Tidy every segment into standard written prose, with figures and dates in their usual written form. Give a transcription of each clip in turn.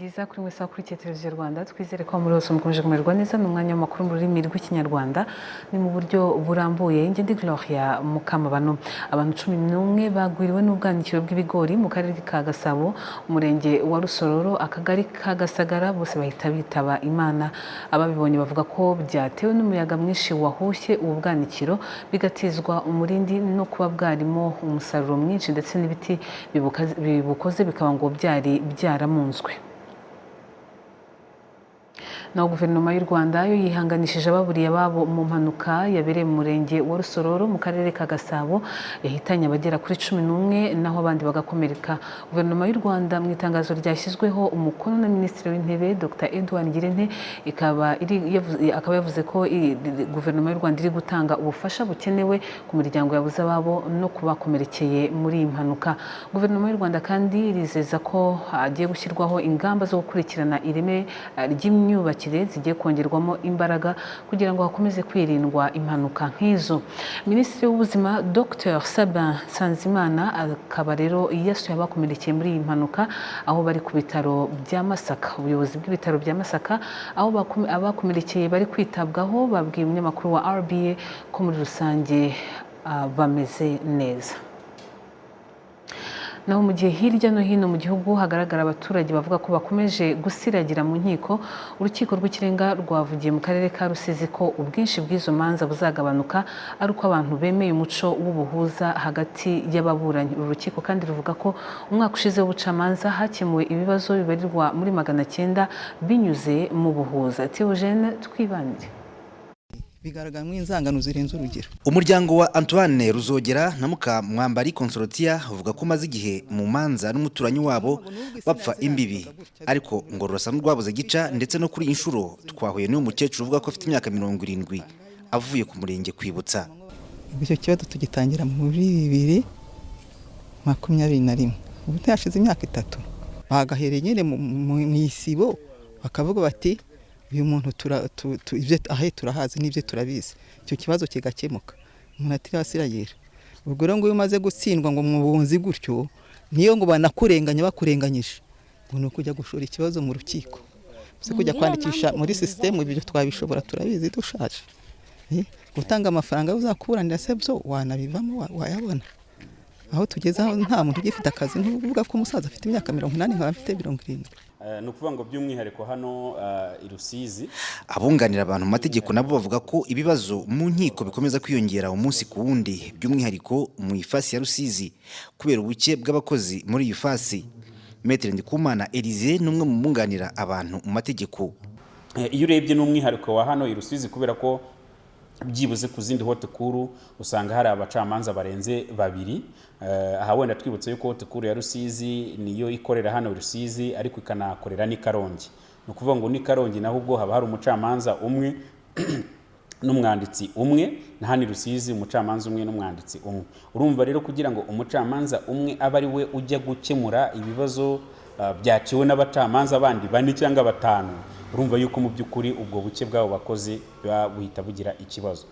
Nziza kuri mwese wakurikiye Televiziyo Rwanda. Twizere ko muri hose mukomeje kumererwa neza. Ni umwanya w'amakuru mu rurimi rw'Ikinyarwanda, ni mu buryo burambuye. Njye ndi Gloria Mukamabano. Abantu 11 bagwiriwe n'ubwanikiro bw'ibigori mu karere ka Gasabo, umurenge wa Rusororo, akagari ka Gasagara, bose bahita bitaba Imana. Ababibonye bavuga ko byatewe n'umuyaga mwinshi wahushye ubu bwanikiro, bigatizwa umurindi no kuba bwarimo umusaruro mwinshi, ndetse n'ibiti bibukoze bikaba ngo byari byaramunzwe. Naho Guverinoma y'u Rwanda yo yihanganishije ababuriye ababo mu mpanuka yabereye mu murenge wa Rusororo mu karere ka Gasabo, yahitanye abagera kuri 11, naho abandi bagakomereka. Guverinoma y'u Rwanda, mu itangazo ryashyizweho umukono na Minisitiri w'Intebe Dr Edouard Ngirente, akaba yavuze ko Guverinoma y'u Rwanda iri gutanga ubufasha bukenewe ku miryango yabuze ababo no kubakomerekeye muri iyi mpanuka. Guverinoma y'u Rwanda kandi irizeza ko hagiye gushyirwaho ingamba zo gukurikirana ireme ry'imyubakire zigiye kongerwamo imbaraga kugira ngo hakomeze kwirindwa impanuka nk'izo. Minisitiri w'Ubuzima Dr Sabin Nsanzimana akaba rero yasuye abakomerekeye muri iyi mpanuka aho bari ku bitaro bya Masaka. Ubuyobozi bw'ibitaro bya Masaka aho abakomerekeye bari kwitabwaho babwiye umunyamakuru wa RBA ko muri rusange bameze neza. Naho mu gihe hirya no hino mu gihugu hagaragara abaturage bavuga ko bakomeje gusiragira mu nkiko, Urukiko rw'Ikirenga rwavugiye mu karere ka Rusizi ko ubwinshi bw'izo manza buzagabanuka ari uko abantu bemeye umuco w'ubuhuza hagati y'ababuranyi. Uru rukiko kandi ruvuga ko umwaka ushize w'ubucamanza hakemuwe ibibazo bibarirwa muri 900 binyuze mu buhuza. Theogene Twibanire. Bigaragaramo inzangano zirenze urugero. Umuryango wa Antoine Ruzogera na muka Mwambari Consolatia uvuga ko umaze igihe mu manza n'umuturanyi wabo bapfa imbibi, ariko ngo rurasa n'urwabuze gica. Ndetse no kuri iyi nshuro twahuye n'uyu mukecuru uvuga ko afite imyaka 70 avuye ku murenge kwibutsa. Icyo kibazo tugitangira muri 2021, ubu hashize imyaka 3. Bagahereye nyine mu isibo, bakavuga bati: "Uyu muntu ibyo ahe turahazi n'ibyo turabizi." Icyo kibazo kigakemuka, umuntu atiriwe asiragira. Ubwo rero ngo iyo umaze gutsindwa ngo mu bunzi gutyo, niyo ngo banakurenganya, bakurenganyije, ngo ni ukujya gushora ikibazo mu rukiko, si kujya kwandikisha muri sisitemu. Ibyo twabishobora, turabizi, dushaje. Gutanga amafaranga uzakuburanira se byo wanabivamo, wayabona? Aho tugeze aho nta muntu ugifite akazi, ntuvuga ko umusaza afite imyaka 80, nkaba mfite 70. Ni ukuvuga ngo by'umwihariko hano i Rusizi. Abunganira abantu mu mategeko nabo bavuga ko ibibazo mu nkiko bikomeza kwiyongera umunsi ku wundi, by'umwihariko mu ifasi ya Rusizi, kubera ubuke bw'abakozi muri iyi fasi. Maître Ndikumana Elysée ni umwe mu bunganira abantu mu mategeko. Iyo urebye n'umwihariko wa hano i Rusizi, kubera ko byibuze ku zindi haute cour usanga hari abacamanza barenze babiri. Aha wenda twibutse yuko haute cour ya Rusizi niyo ikorera hano i Rusizi, ariko ikanakorera n'i Karongi. Ni ukuvuga ngo n'i Karongi naho ubwo haba hari umucamanza umwe n'umwanditsi umwe, na hano i Rusizi umucamanza umwe n'umwanditsi umwe. Urumva rero, kugira ngo umucamanza umwe abe ari we ujya gukemura ibibazo byaciwe n'abacamanza bandi bane cyangwa batanu, urumva yuko mu by'ukuri ubwo buke bw'abo bakozi buba buhita bugira ikibazo.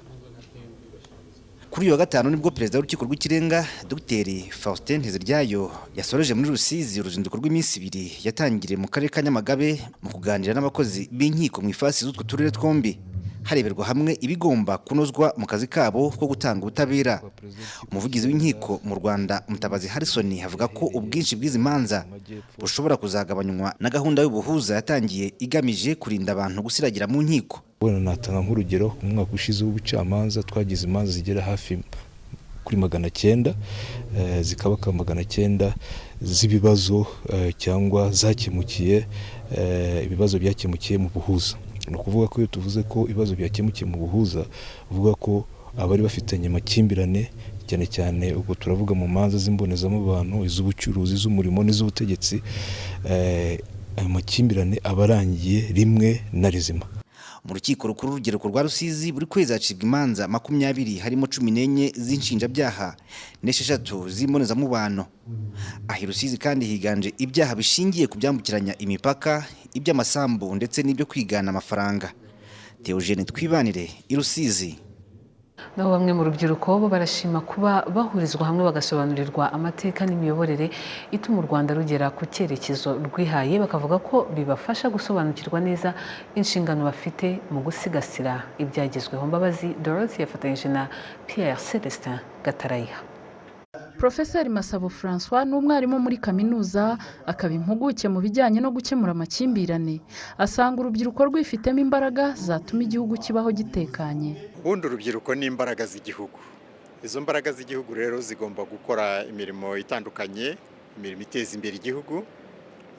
Kuri uyu wa gatanu nibwo Perezida w'Urukiko rw'Ikirenga Dr Faustin Nteziryayo yasoreje muri Rusizi uruzinduko rw'iminsi 2 yatangiriye mu karere ka Nyamagabe, mu kuganira n'abakozi b'inkiko mu ifasi z'utwo turere twombi, hareberwa hamwe ibigomba kunozwa mu kazi kabo ko gutanga ubutabera. Umuvugizi w'inkiko mu Rwanda, Mutabazi Harrison, avuga ko ubwinshi bw'izi manza bushobora kuzagabanywa na gahunda y'ubuhuza yatangiye, igamije kurinda abantu gusiragira mu nkiko. Wenda natanga nk'urugero: mu mwaka ushize w'ubucamanza twagize imanza zigera hafi kuri 900, zikabaka 900 z'ibibazo cyangwa zakemukiye, ibibazo byakemukiye mu buhuza. Ni ukuvuga ko iyo tuvuze ko ibibazo byakemukiye mu buhuza, uvuga ko abari bafitanye amakimbirane, cyane cyane ubwo turavuga mu manza z'imbonezamubano, iz'ubucuruzi, iz'umurimo n'iz'ubutegetsi, ayo makimbirane aba arangiye rimwe na rizima. Mu Rukiko Rukuru Urugereko rwa Rusizi, buri kwezi hacibwa imanza 20, harimo 14 z'inshinjabyaha n'esheshatu z'imbonezamubano. Aha i Rusizi kandi higanje ibyaha bishingiye ku byambukiranya imipaka, iby'amasambu ndetse n'ibyo kwigana amafaranga. Theogene Twibanire i Rusizi. Naho bamwe mu rubyiruko bo barashima kuba bahurizwa hamwe bagasobanurirwa amateka n'imiyoborere ituma u Rwanda rugera ku cyerekezo rwihaye, bakavuga ko bibafasha gusobanukirwa neza inshingano bafite mu gusigasira ibyagezweho. Mbabazi Dorothy yafatanyije na Pierre Celestin Gatarayiha. Profeseri Masabo Francois ni umwarimu muri kaminuza, akaba impuguke mu bijyanye no gukemura amakimbirane. Asanga urubyiruko rwifitemo imbaraga zatuma igihugu kibaho gitekanye. Ubundi urubyiruko ni imbaraga z'igihugu. Izo mbaraga z'igihugu rero zigomba gukora imirimo itandukanye, imirimo iteza imbere igihugu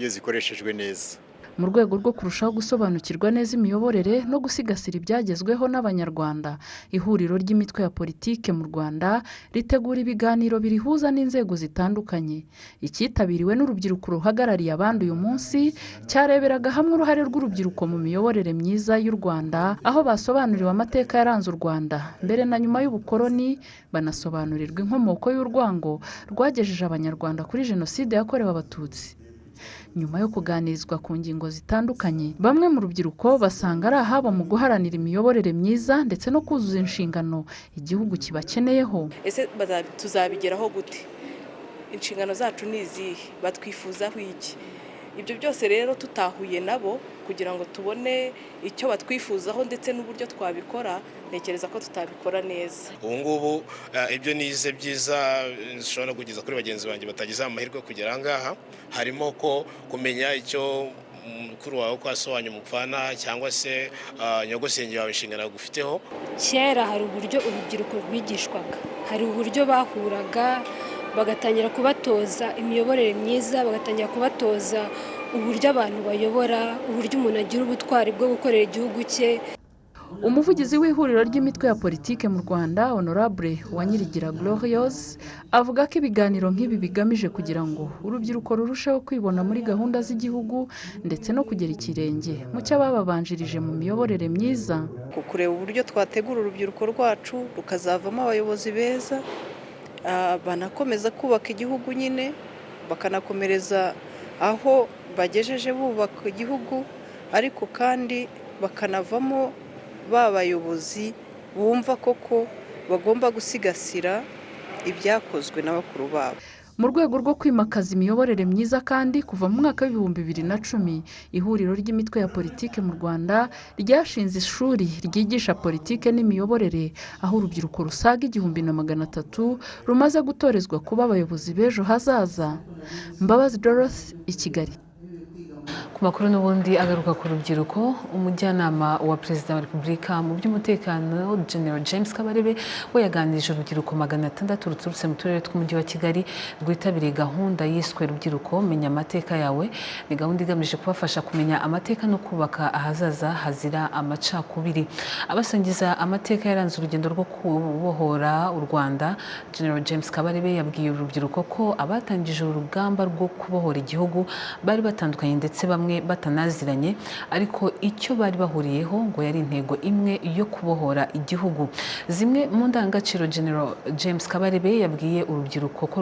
iyo zikoreshejwe neza. Mu rwego rwo kurushaho gusobanukirwa neza imiyoborere no gusigasira ibyagezweho n'Abanyarwanda, ihuriro ry'imitwe ya politike mu Rwanda ritegura ibiganiro birihuza n'inzego zitandukanye. Icyitabiriwe n'urubyiruko ruhagarariye abandi uyu munsi cyareberaga hamwe uruhare rw'urubyiruko mu miyoborere myiza y'u Rwanda, aho basobanuriwe amateka yaranze u Rwanda mbere na nyuma y'ubukoloni, banasobanurirwa inkomoko y'urwango rwagejeje Abanyarwanda kuri Jenoside yakorewe Abatutsi. Nyuma yo kuganirizwa ku ngingo zitandukanye, bamwe mu rubyiruko basanga ari ahabo mu guharanira imiyoborere myiza ndetse no kuzuza inshingano igihugu kibakeneyeho. Ese tuzabigeraho gute? Inshingano zacu ni izihe? Batwifuzaho iki? Ibyo byose rero tutahuye nabo kugira ngo tubone icyo batwifuzaho ndetse n'uburyo twabikora, ntekereza ko tutabikora neza. Ubu ngubu ibyo nize byiza nshobora kugeza kuri bagenzi banjye batagize amahirwe kugera aha ngaha, harimo ko kumenya icyo mukuru wawe ko wanyu mupfana cyangwa se nyogosenge wawe inshingano agufiteho. Kera hari uburyo urubyiruko rwigishwaga, hari uburyo bahuraga bagatangira kubatoza imiyoborere myiza, bagatangira kubatoza uburyo abantu bayobora, uburyo umuntu agira ubutwari bwo gukorera igihugu cye. Umuvugizi w'ihuriro ry'imitwe ya politike mu Rwanda, Honorable Uwanyirigira Gloriose, avuga ko ibiganiro nk'ibi bigamije kugira ngo urubyiruko rurusheho kwibona muri gahunda z'igihugu ndetse no kugera ikirenge mu cy'abababanjirije mu miyoborere myiza. Kureba uburyo twategura urubyiruko rwacu rukazavamo abayobozi beza, banakomeza kubaka igihugu nyine, bakanakomereza aho bagejeje bubaka igihugu, ariko kandi bakanavamo ba bayobozi bumva koko bagomba gusigasira ibyakozwe na bakuru babo. Mu rwego rwo kwimakaza imiyoborere myiza kandi, kuva mu mwaka w'2010 ihuriro ry'imitwe ya politike mu Rwanda ryashinze ishuri ryigisha politike n'imiyoborere, aho urubyiruko rusaga 1300 rumaze gutorezwa kuba abayobozi b'ejo hazaza. Mbabazi Dorothy i Kigali. Ku makuru n'ubundi agaruka ku rubyiruko, umujyanama wa Perezida wa Repubulika mu by'umutekano, General James Kabarebe, we yaganirije urubyiruko 600 ruturutse mu turere tw'umujyi wa Kigali rwitabiriye gahunda yiswe "Rubyiruko menya amateka yawe". Ni gahunda igamije kubafasha kumenya amateka no kubaka ahazaza hazira amacakubiri. Abasangiza amateka yaranze urugendo rwo kubohora u Rwanda, General James Kabarebe yabwiye urubyiruko ko abatangije urugamba rwo kubohora igihugu bari batandukanye ndetse bamwe batanaziranye, ariko icyo bari bahuriyeho ngo yari intego imwe yo kubohora igihugu. Zimwe mu ndangagaciro General James Kabarebe yabwiye urubyiruko ko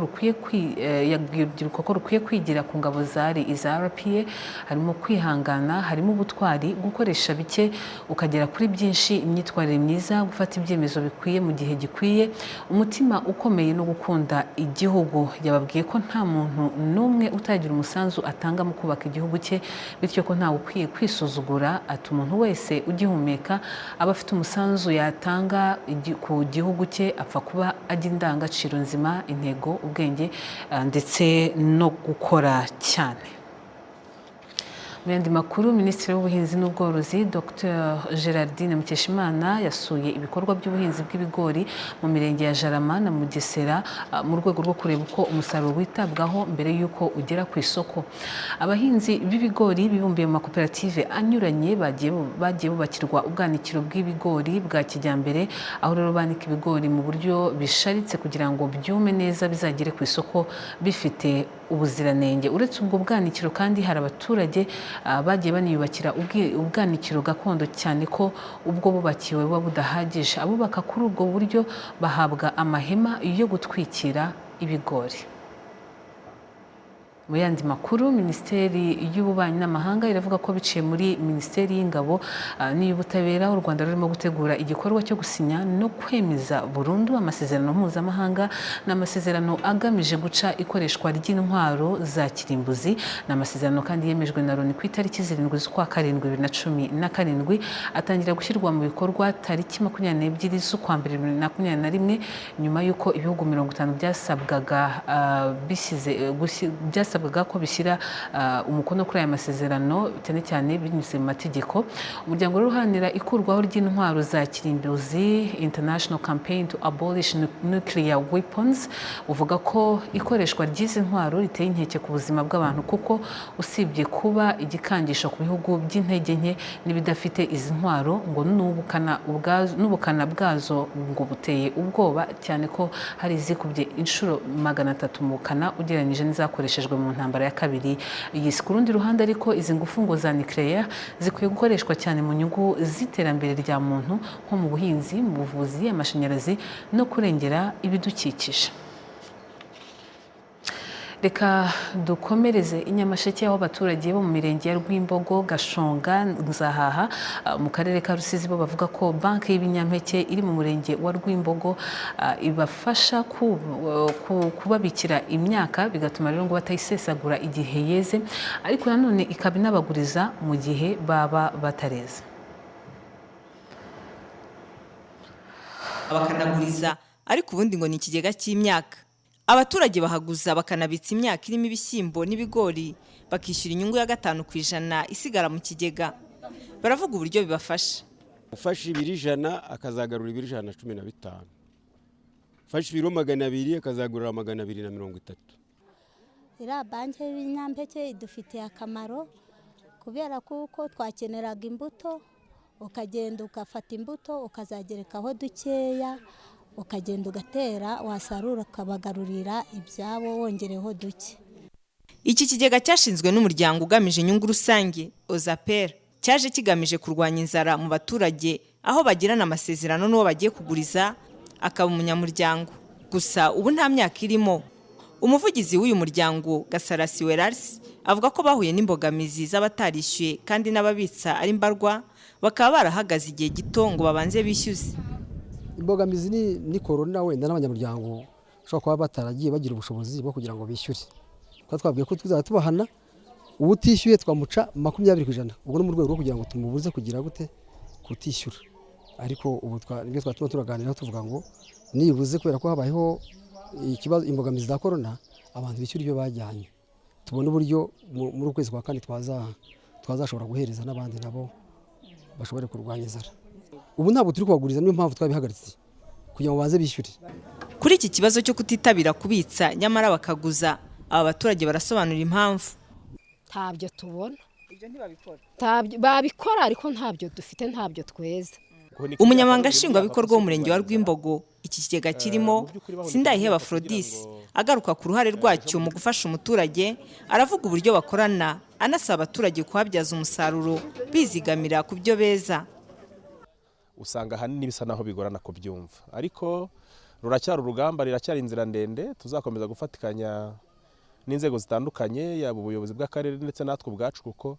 rukwiye kwigira ku ngabo zari iza RPA harimo kwihangana, harimo ubutwari, gukoresha bike ukagera kuri byinshi, imyitwarire myiza, gufata ibyemezo bikwiye mu gihe gikwiye, umutima ukomeye no gukunda igihugu. Yababwiye ko nta muntu n'umwe utagira umusanzu atanga mu kubaka igihugu cye, bityo ko ntawe ukwiye kwisuzugura. Ati umuntu wese ugihumeka aba afite umusanzu yatanga ku gihugu cye, apfa kuba agira indangagaciro nzima, intego, ubwenge ndetse no gukora cyane. Mu yandi makuru, Minisitiri w'Ubuhinzi n'Ubworozi Dr Gerardine Mukeshimana yasuye ibikorwa by'ubuhinzi bw'ibigori mu mirenge ya Jarama na Mugesera mu rwego rwo kureba uko umusaruro witabwaho mbere y'uko ugera ku isoko. Abahinzi b'ibigori bibumbiye mu makoperative anyuranye bagiye bubakirwa ubwanikiro bw'ibigori bwa kijyambere, aho rero banika ibigori mu buryo bisharitse kugira ngo byume neza bizagere ku isoko bifite ubuziranenge. Uretse ubwo bwanikiro kandi, hari abaturage bagiye baniyubakira ubwanikiro gakondo, cyane ko ubwo bubakiwe buba budahagije. Abubaka kuri ubwo buryo bahabwa amahema yo gutwikira ibigori. Mu yandi makuru, Minisiteri y'Ububanyi n'Amahanga iravuga ko biciye muri Minisiteri y'Ingabo n'iy'Ubutabera, u Rwanda rurimo gutegura igikorwa cyo gusinya no kwemeza burundu amasezerano mpuzamahanga n'amasezerano agamije guca ikoreshwa ry'intwaro za kirimbuzi. Ni amasezerano kandi yemejwe na Loni ku itariki 7 z'ukwa karindwi 2017, atangira gushyirwa mu bikorwa tariki 22 z'ukwa mbere 2021, nyuma y'uko ibihugu 50 byasabwaga ko bishyira umukono kuri aya masezerano, cyane cyane binyuze mu mategeko. Umuryango uharanira ikurwaho ry'intwaro za kirimbuzi, International Campaign to Abolish Nuclear Weapons, uvuga ko ikoreshwa ry'izi ntwaro riteye inkeke ku buzima bw'abantu, kuko usibye kuba igikangisho ku bihugu by'intege nke n'ibidafite izi ntwaro, ngo n'ubukana bwazo ngo buteye ubwoba, cyane ko hari izikubye inshuro 300 mu bukana ugereranyije n'izakoreshejwe mu ntambara ya kabiri y'isi. Ku rundi ruhande ariko, izi ngufu ngo za nucléaire zikwiye gukoreshwa cyane mu nyungu z'iterambere rya muntu, nko mu buhinzi, mu buvuzi, amashanyarazi no kurengera ibidukikije. Reka dukomereze i Nyamasheke, aho abaturage bo mu mirenge ya Rwimbogo, Gashonga, Nzahaha mu karere ka Rusizi bo bavuga ko banki y'ibinyampeke iri mu murenge wa Rwimbogo ibafasha kubabikira imyaka, bigatuma rero ngo batayisesagura igihe yeze, ariko nanone ikaba inabaguriza mu gihe baba batareza. Bakanaguriza, ariko ubundi ngo ni ikigega cy'imyaka. Abaturage bahaguza bakanabitsa imyaka irimo ibishyimbo n'ibigori, bakishyura inyungu ya 5% isigara mu kigega. Baravuga uburyo bibafasha. Ufashe ibiro 100 akazagarura ibiro 115, ufashe ibiro 200 akazagurura 230. Iriya banki y'ibinyampeke idufitiye akamaro, kubera kuko twakeneraga imbuto, ukagenda ugafata imbuto ukazagerekaho dukeya, ukagenda ugatera, wasarura ukabagarurira ibyabo wongereho duke. Iki kigega cyashinzwe n'umuryango ugamije inyungu rusange Ozapera, cyaje kigamije kurwanya inzara mu baturage, aho bagirana amasezerano n'uwo bagiye kuguriza akaba umunyamuryango. Gusa ubu nta myaka irimo. Umuvugizi w'uyu muryango, Gasarasi Werarisi, avuga ko bahuye n'imbogamizi z'abatarishyuye kandi n'ababitsa ari mbarwa, bakaba barahagaze igihe gito ngo babanze bishyuze. Imbogamizi ni korona, wenda n'abanyamuryango bashobora kuba bataragiye bagira ubushobozi bwo kugira ngo bishyure. Kuko twabwiye ko tuzajya tubahana, utishyuye twamuca 20%. Ubwo ni mu rwego rwo kugira ngo tumubuze kugira gute kutishyura. Ariko ubu nibyo twatuma turaganira tuvuga ngo nibuze, kubera ko habayeho ikibazo, imbogamizi za korona, abantu bishyura ibyo bajyanye, tubone uburyo muri ukwezi kwa kane twazashobora guhereza n'abandi nabo bashobore kurwanya inzara. Ubu ntabwo turi kubaguriza, niyo mpamvu twabihagaritse kugira ngo baze bishyure. Kuri iki kibazo cyo kutitabira kubitsa nyamara bakaguza, aba baturage barasobanura impamvu. Ntabyo tubona. Ibyo ntibabikora. Babikora ariko ntabyo dufite, ntabyo tweza. Umunyamabanga nshingwabikorwa w'umurenge wa Rwimbogo iki kigega kirimo, Sindayiheba Afrodis, agaruka ku ruhare rwacyo mu gufasha umuturage, aravuga uburyo bakorana, anasaba abaturage kuhabyaza umusaruro bizigamira ku byo beza. Usanga ahanini bisa naho bigorana kubyumva, ariko ruracyari urugamba, riracyari inzira ndende. Tuzakomeza gufatikanya n'inzego zitandukanye, yaba ubuyobozi bw'akarere ndetse natwe ubwacu, kuko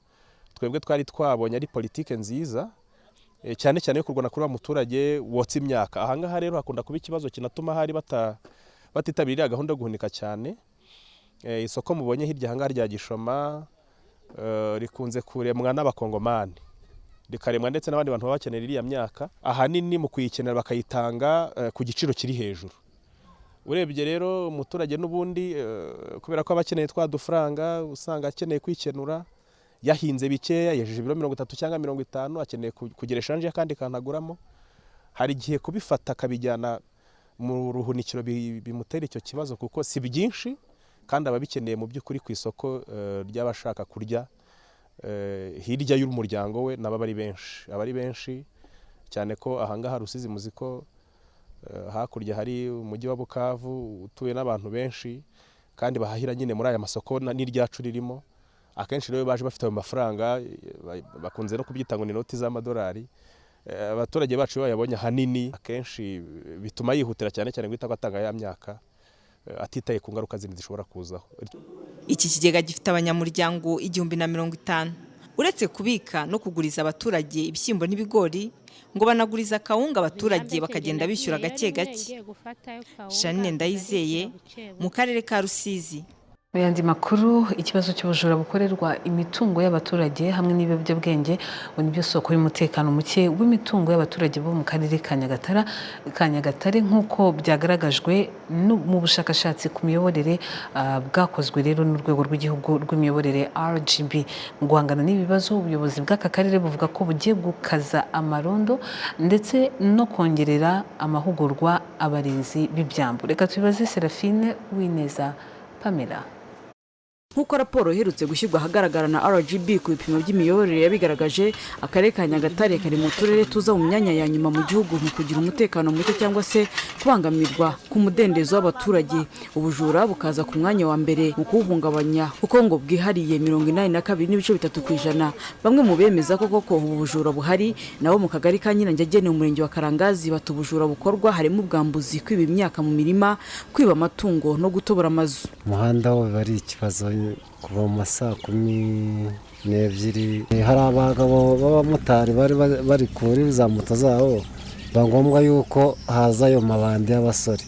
twebwe twari twabonye ari politike nziza, cyane cyane yo kurwana kuri wa muturage wotsa imyaka. Ahangaha rero hakunda kuba ikibazo kinatuma hari batitabira gahunda yo guhunika cyane. Isoko mubonye hirya ahangaha rya Gishoma rikunze kuremwa n'abakongomani, rikaremwa ndetse n'abandi bantu baba bakenera iriya myaka, ahanini mu kuyikenera bakayitanga ku giciro kiri hejuru. Urebye rero umuturage n'ubundi, kubera ko aba akeneye twa dufaranga, usanga akeneye kwikenura, yahinze bikeya, yejeje ibiro 30 cyangwa 50, akeneye kugira eshanje y'akandi kantu aguramo. Hari igihe kubifata akabijyana mu ruhunikiro bimutera icyo kibazo, kuko si byinshi kandi aba abikeneye mu by'ukuri ku isoko ry'abashaka kurya hirya y'umuryango we, nabo aba ari benshi cyane ko ahangaha Rusizi muzi ko hakurya hari umujyi wa Bukavu utuye n'abantu benshi kandi bahahira nyine muri aya masoko n'iryacu ririmo. Akenshi rero baje bafite ayo mafaranga, bakunze no kubyita ngo ni inoti z'amadolari. Abaturage bacu bayabonye ahanini akenshi bituma yihutira cyane cyane guhita atanga ya myaka atitaye ku ngaruka zindi zishobora kuzaho. Iki kigega gifite abanyamuryango 1050. Uretse kubika no kuguriza abaturage ibishyimbo n'ibigori, ngo banaguriza akawunga abaturage bakagenda bishyura gake gake. Janine Ndayizeye, mu karere ka Rusizi. Mu yandi makuru, ikibazo cy'ubujura bukorerwa imitungo y'abaturage hamwe n'ibiyobyabwenge ngo nibyo soko y'umutekano muke w'imitungo y'abaturage bo mu karere ka Nyagatare nk'uko byagaragajwe mu bushakashatsi ku miyoborere bwakozwe rero n'urwego rw'igihugu rw'imiyoborere RGB. Mu guhangana n'ibibazo, ubuyobozi bw'aka karere buvuga ko bugiye gukaza amarondo ndetse no kongerera amahugurwa abarinzi b'ibyambu. Reka tubibaze Serafine Uwineza Pamela. Nk'uko raporo iherutse gushyirwa ahagaragara na RGB ku bipimo by'imiyoborere yabigaragaje, akarere ka Nyagatare kari mu turere tuza mu myanya ya nyuma mu gihugu mu kugira umutekano muke cyangwa se kubangamirwa k'umudendezo w'abaturage. Ubujura bukaza ku mwanya wa mbere mu kuwuhungabanya, kuko ngo bwihariye 82.3%. Bamwe mu bemeza ko koko ubu bujura buhari nabo mu kagari ka Nyiranjyagene, umurenge wa Karangazi, bati ubujura bukorwa harimo ubwambuzi, kwiba imyaka mu mirima, kwiba amatungo no gutobora amazu. Umuhanda wo biba ari ikibazo kuva mu masaa 12. Hari abagabo b'abamotari bari kuri za moto zabo, biba ngombwa yuko haza ayo mabandi y'abasore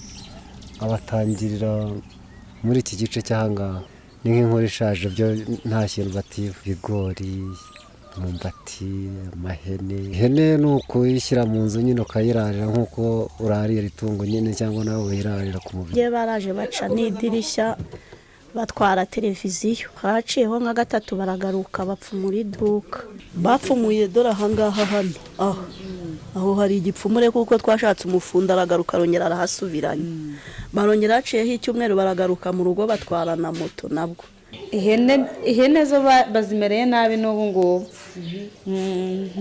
abatangirira muri iki gice cy'ahangaha. Ni nk'inkuru ishaje, byo nta kintu batiba: ibigori, imyumbati, amahene. Ihene ni ukuyishyira mu nzu nyine ukayirarira nk'uko urarira itungo nyine, cyangwa nawe uyirarira ku mubiri. Baraje baca n'idirishya batwara televiziyo, haciyeho nka gatatu baragaruka bapfumura iduka. Bapfumuye dore ahangaha hano aho aho hari igipfumure, kuko twashatse umufundi aragaruka arongera arahasubiranya, barongera haciyeho icyumweru baragaruka mu rugo batwara na moto nabwo. Ihene zo bazimereye nabi n'ubu ngubu,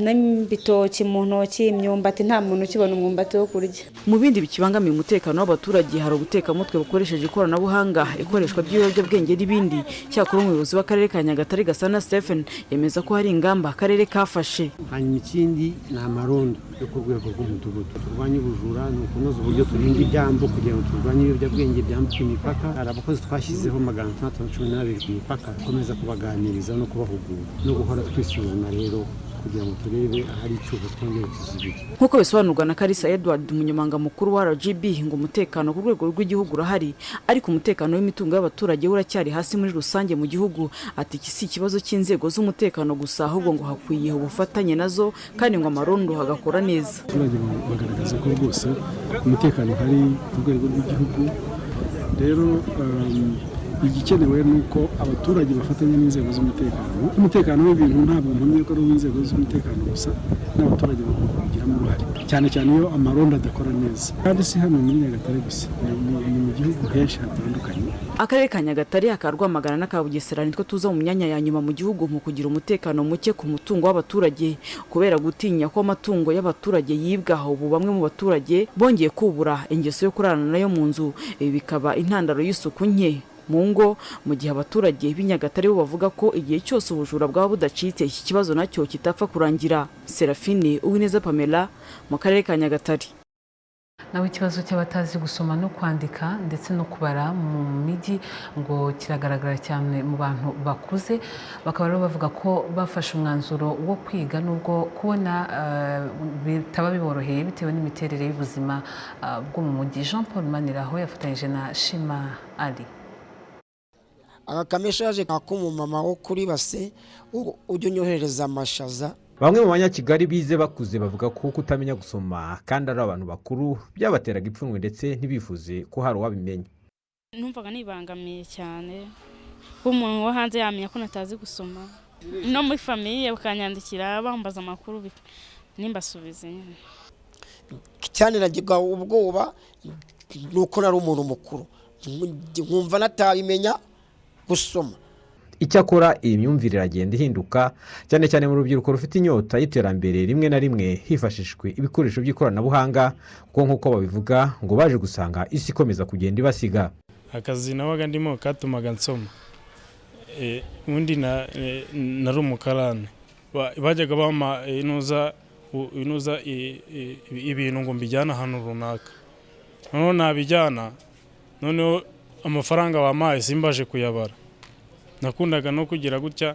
n'ibitoki mu ntoki, imyumbati, nta muntu ukibona umwumbati wo kurya. Mu bindi bikibangamiye umutekano w'abaturage hari ubutekamutwe bukoresheje ikoranabuhanga, ikoreshwa ry'ibiyobyabwenge n'ibindi. Cyakora umuyobozi w'akarere ka Nyagatare, Gasana Stephen, yemeza ko hari ingamba akarere kafashe. Hanyuma ikindi ni amarondo yo ku rwego rw'umudugudu. Turwanye ubujura ni ukunoza uburyo turinda ibyambu kugira ngo turwanye ibiyobyabwenge byambuka imipaka. Hari abakozi twashyizeho 612 ku mipaka, gukomeza kubaganiriza no kubahugura no guhora twisuzuma rero kugira ngo turebe ahari icyuho twongere tuzibike. Nk'uko bisobanurwa na Kalisa Edward, umunyamabanga mukuru wa RGB, ngo umutekano ku rwego rw'igihugu urahari, ariko umutekano w'imitungo y'abaturage uracyari hasi muri rusange mu gihugu. Ati iki si ikibazo cy'inzego z'umutekano gusa, ahubwo ngo hakwiye ubufatanye nazo, kandi ngo amarondo hagakora neza. Abaturage bagaragaza ko rwose umutekano uhari ku rwego rw'igihugu. Rero igikenewe ni uko abaturage bafatanya n'inzego z'umutekano. Umutekano w'ibintu ntabwo mpamye ko ari uw'inzego z'umutekano gusa, n'abaturage bagomba kubigiramo uruhare, cyane cyane iyo amarondo adakora neza. Kandi si hano muri Nyagatare gusa, ni mu gihugu henshi hatandukanye. Akarere ka Nyagatare, aka Rwamagana n'aka Bugesera nitwo tuza mu myanya ya nyuma mu gihugu mu kugira umutekano muke ku mutungo w'abaturage, kubera gutinya ko amatungo y'abaturage yibwa. Ubu bamwe mu baturage bongeye kubura ingeso yo kurarana nayo mu nzu, ibi bikaba intandaro y'isuku nke mu ngo. Mu gihe abaturage b'i Nyagatare bo bavuga ko igihe cyose ubujura bwaba budacitse, iki kibazo nacyo kitapfa kurangira. Serafine Uwineza Pamela, mu karere ka Nyagatare. Naho ikibazo cy'abatazi gusoma no kwandika ndetse no kubara mu mijyi ngo kiragaragara cyane mu bantu bakuze, bakaba rero bavuga ko bafashe umwanzuro wo kwiga nubwo kubona bitaba biboroheye bitewe n'imiterere y'ubuzima bwo mu mujyi. Jean Paul Maniraho yafatanyije na Shima Ali. Aka kameshaje k'umumama wo kuri base ujya unyohereza amashaza. Bamwe mu Banyakigali bize bakuze bavuga ko kutamenya gusoma kandi ari abantu bakuru byabateraga ipfunwe, ndetse ntibifuze ko hari uwabimenya. Numvaga nibangamiye cyane ko umuntu wo hanze yamenya ko natazi gusoma, no muri famille bakanyandikira bambaza amakuru nimbasubize nyine. Cyane nagirwa ubwoba nuko nari umuntu mukuru, nkumva natabimenya gusoma. Icyakora iyi myumvire iragenda ihinduka, cyane cyane mu rubyiruko rufite inyota y'iterambere, rimwe na rimwe hifashishijwe ibikoresho by'ikoranabuhanga, kuko nk'uko babivuga ngo baje gusanga isi ikomeza kugenda ibasiga. Akazi nabaga ndimo katumaga nsoma, ubundi nari umukarani, bajyaga bampa inuza ibintu ngo mbijyane ahantu runaka, noneho nabijyana noneho Amafaranga wampaye simbashe kuyabara. Nakundaga no kugira gutya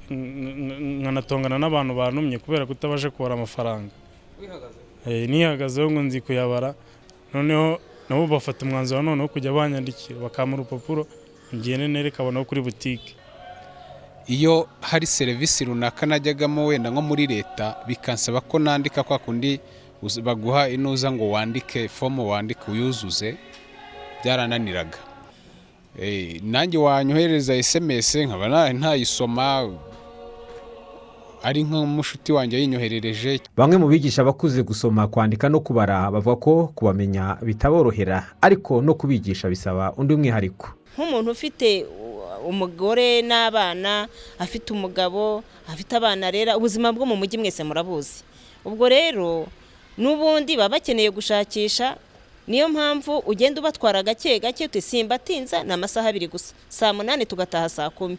nkanatongana n'abantu bantumye kubera kutabasha kubara amafaranga. Nihagazeho ngo nzi kuyabara, noneho nabo bafata umwanzuro noneho kujya banyandikira bakampa urupapuro ngende nereka abantu kuri butike. Iyo hari serivisi runaka najyagamo wenda nko muri leta, bikansaba ko nandika kwa kundi baguha inuza ngo wandike fomu, wandike uyuzuze, byarananiraga. Nanjye wanyohereza SMS nkaba ntayisoma, ari nk'umushuti wanjye yinyoherereje. Bamwe mu bigisha abakuze gusoma, kwandika no kubara bavuga ko kubamenya bitaborohera, ariko no kubigisha bisaba undi mwihariko. Nk'umuntu ufite umugore n'abana, afite umugabo, afite abana, rero ubuzima bwo mu mujyi mwese murabuzi. Ubwo rero n'ubundi baba bakeneye gushakisha, niyo mpamvu ugenda ubatwara gake gake. Simbatinza, ni amasaha 2 gusa, saa 8 tugataha saa 10.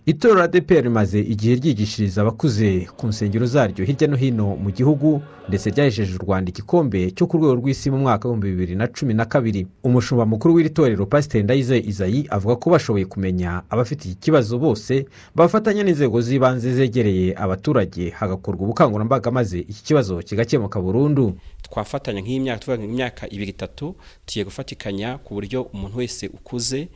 Itorero ADEPR rimaze igihe ryigishiriza abakuze ku nsengero zaryo hirya no hino mu gihugu, ndetse ryahesheje u Rwanda igikombe cyo ku rwego rw'isi mu mwaka w'2012. Umushumba mukuru w'iri torero, Pasiteri Ndayizeye Isaie, avuga ko bashoboye kumenya abafite iki kibazo bose, bafatanya n'inzego z'ibanze zegereye abaturage, hagakorwa ubukangurambaga maze iki kibazo kigakemuka burundu. Twafatanya nk'imyaka, tuvuga nk'imyaka 2 3, tugiye gufatikanya ku buryo umuntu wese ukuze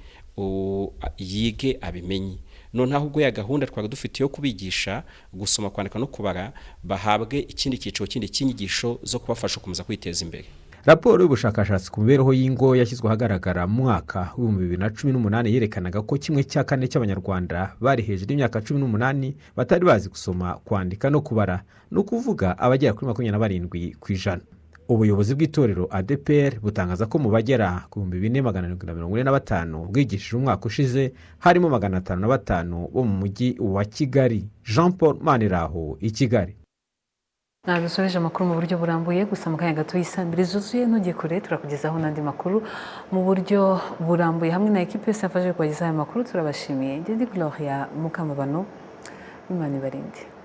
yige abimenye. Noneho ahubwo ya gahunda twari dufite yo kubigisha gusoma, kwandika no kubara, bahabwe ikindi cyiciro kindi cy'inyigisho zo kubafasha gukomeza kwiteza imbere. Raporo y'ubushakashatsi ku mibereho y'ingo yashyizwe ahagaragara mu mwaka w'2018 yerekanaga ko 1/4 cy'Abanyarwanda bari hejuru y'imyaka 18 batari bazi gusoma, kwandika no kubara, ni ukuvuga abagera kuri 27%. Ubuyobozi bw'itorero ADEPR butangaza ko mu bagera ku 4745 bwigishije umwaka ushize, harimo 505 bo mu mujyi wa Kigali. Jean Paul Maniraho i Kigali. Ntabwo dusoreje amakuru mu buryo burambuye, gusa mu kanya gato y'i saa 2 zuzuye ntujye kure, turakugezaho n'andi makuru mu buryo burambuye hamwe na ekipe yose yafashe kubagezaho aya makuru. Turabashimiye. Ngende Gloria Mukamabano, Imana ibarinde.